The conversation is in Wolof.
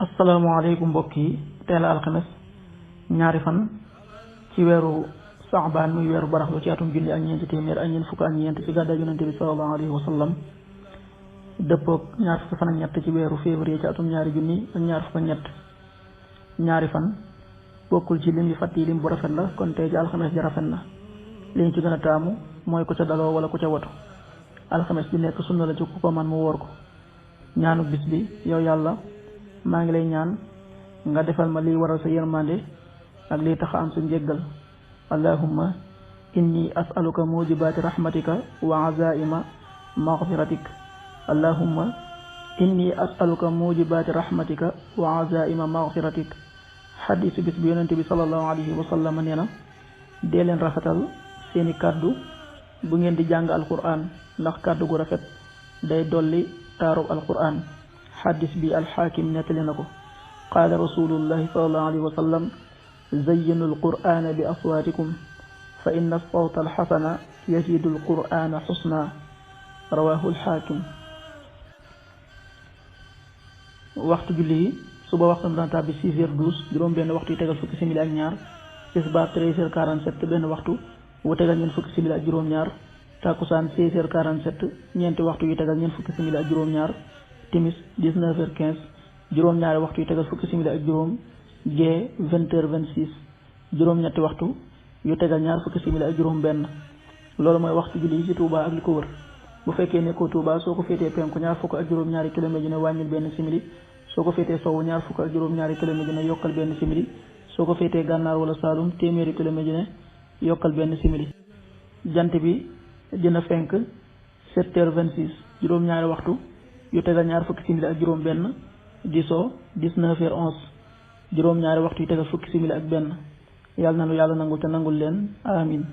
asalaamaaleykum mbokk yi teel a alxames ñaari fan ci weeru saxbaan muy weeru baraxlu ci atum junni ak ñeenti téeméer ak ñeent fukk ak ñeent ci gàddaay yonente bi sallallahu alayhi wa sallam dëppoog ñaar fukki fan ak ñett ci weeru février ci atum ñaari junni ak ñaar fukk ak ñett ñaari fan bokkul ci lim yi fàtt yi lim bu rafet la kon tey ji alxames ji rafet na li ñu ci gën a taamu mooy ku ca daloo wala ku ca watu alxames bi nekk sunna la ci ku ko man mu wóor ko ñaanu bis bi yow yàlla maa ngi lay ñaan nga defal ma liy waral sa yërmande ak liy tax a am sa njéggal allahumma inni as'aluka mujibaati rahmatika wa azaima maghfiratik allahumma inni as'aluka mujibaati rahmatika wa azaima maghfiratik xadiisu bis bi yonente bi sallallahu alayhi wa sallam nee na dee leen rafetal seeni kàddu bu ngeen di jàng alquran ndax kàddu gu rafet day dolli taarub alquran xaddis bi alxaakim nettali na ko qaala rasulullahi sallallahu alayhi wa sallam zayyinu alqur'ana bi aswaatikum fa inna alsawta alxasana yazidu alqur'ana xusna rawahu alxaakim. waxtu julli yi suba waxtu dana tàbbi 6h12 juróom benn waxtu yi tegal fukki simili ak ñaar tisbaar 13h47 benn waxtu wu tegal ñeent fukki simili ak juróom-ñaar takkusaan 16h47 ñeenti waxtu yi tegal ñeent fukki simili ak juróom-ñaar timis 19h15 juróom-ñaari waxtu yi tegal fukki simili ak juróom gee 20h26 juróom-ñetti waxtu yu tegal ñaar fukki simili ak juróom benn loolu mooy waxtu julli yi ci Touba ak li ko wër bu fekkee nekkoo Touba soo ko féetee penku ñaar fukk ak juróom-ñaari kilomètre dina wàññil benn simili soo ko féetee sowwu ñaar fukk ak juróom-ñaari kilomètre dina yokkal benn simili soo ko féetee gànnaar wala Saalum téeméeri kilomètre dina yokkal benn simili jant bi dina fenk 7h26 juróom-ñaari waxtu yu tegal ñaar fukki simili ak juróom benn di soo 19h11 juróom-ñaari waxtu yu tegal fukki simili ak benn yàlla na nu yàlla nangul te nangul leen amin